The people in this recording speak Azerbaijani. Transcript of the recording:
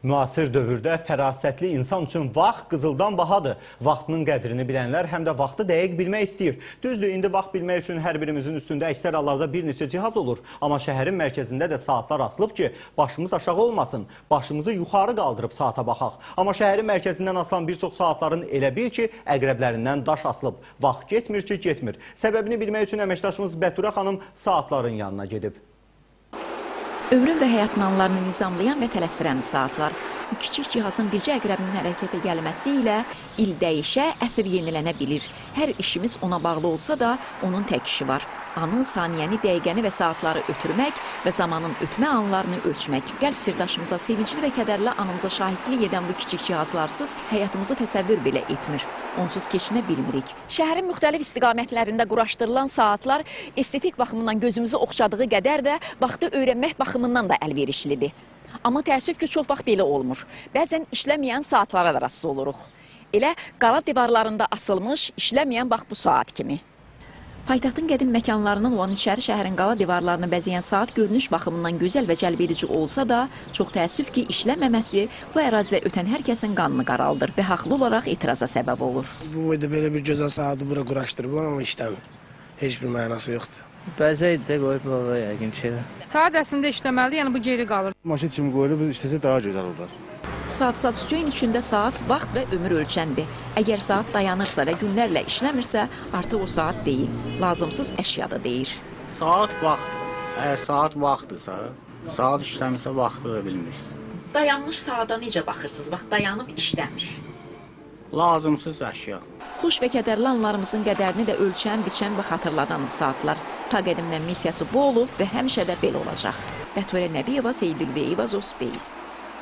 Müasir dövrdə fərasətli insan üçün vaxt qızıldan bahadır. Vaxtının qədrini bilənlər həm də vaxtı dəqiq bilmək istəyir. Düzdür, indi vaxt bilmək üçün hər birimizin üstündə əksər hallarda bir neçə cihaz olur. Amma şəhərin mərkəzində də saatlar asılıb ki, başımız aşağı olmasın, başımızı yuxarı qaldırıb saata baxaq. Amma şəhərin mərkəzindən asılan bir çox saatların elə bil ki, əqrəblərindən daş asılıb. Vaxt getmir ki, getmir. Səbəbini bilmək üçün əməkdaşımız Bəturə xanım saatların yanına gedib. Ömrün və həyatın anlarını nizamlayan və tələsdirən saatlar. Bu kiçik cihazın bircə əqrəbinin hərəkətə gəlməsi ilə il dəyişə, əsr yenilənə bilir. Hər işimiz ona bağlı olsa da onun tək işi var. Anı, saniyəni, dəqiqəni və saatları ötürmək və zamanın ötmə anlarını ölçmək. Qəlb sirdaşımıza, sevincli və kədərli anımıza şahidlik edən bu kiçik cihazlarsız həyatımızı təsəvvür belə etmir. Onsuz keçinə bilmirik. Şəhərin müxtəlif istiqamətlərində quraşdırılan saatlar estetik baxımından gözümüzü oxşadığı qədər də vaxtı öyrənmək baxımından da əlverişlidir. Amma təəssüf ki, çox vaxt belə olmur. Bəzən işləməyən saatlara da rast oluruq. Elə qala divarlarında asılmış, işləməyən bax bu saat kimi. Paytaxtın qədim məkanlarından olan içəri şəhərin qala divarlarını bəzəyən saat görünüş baxımından gözəl və cəlbedici olsa da, çox təəssüf ki, işləməməsi bu ərazidə ötən hər kəsin qanını qaraldır və haqlı olaraq etiraza səbəb olur. Bu boyda belə bir gözəl saatı bura quraşdırıblar, amma işləmir. Heç bir mənası yoxdur. Bəzəydi də qoyublar oraya yəqin ki. Saat əslində işləməlidir, yəni bu geri qalır. Maşın kimi qoyulub, işləsə daha gözəl olar. Saatsaz Hüseyn üçün də saat vaxt və ömür ölçəndir. Əgər saat dayanırsa və günlərlə işləmirsə, artıq o saat deyil, lazımsız əşya da deyir. Saat vaxtdır. Əgər saat vaxtdırsa, saat işləmirsə vaxtı da bilmirsin. Dayanmış saata necə baxırsınız? Vaxt dayanıb işləmir. Lazımsız əşya. Xoş və kədərli anlarımızın qədərini də ölçən, biçən və xatırladan saatlar. Ta qədimdən missiyası bu olub və həmişə də belə olacaq. Bəturə Nəbiyeva, Seyid Ülveyeva, Space.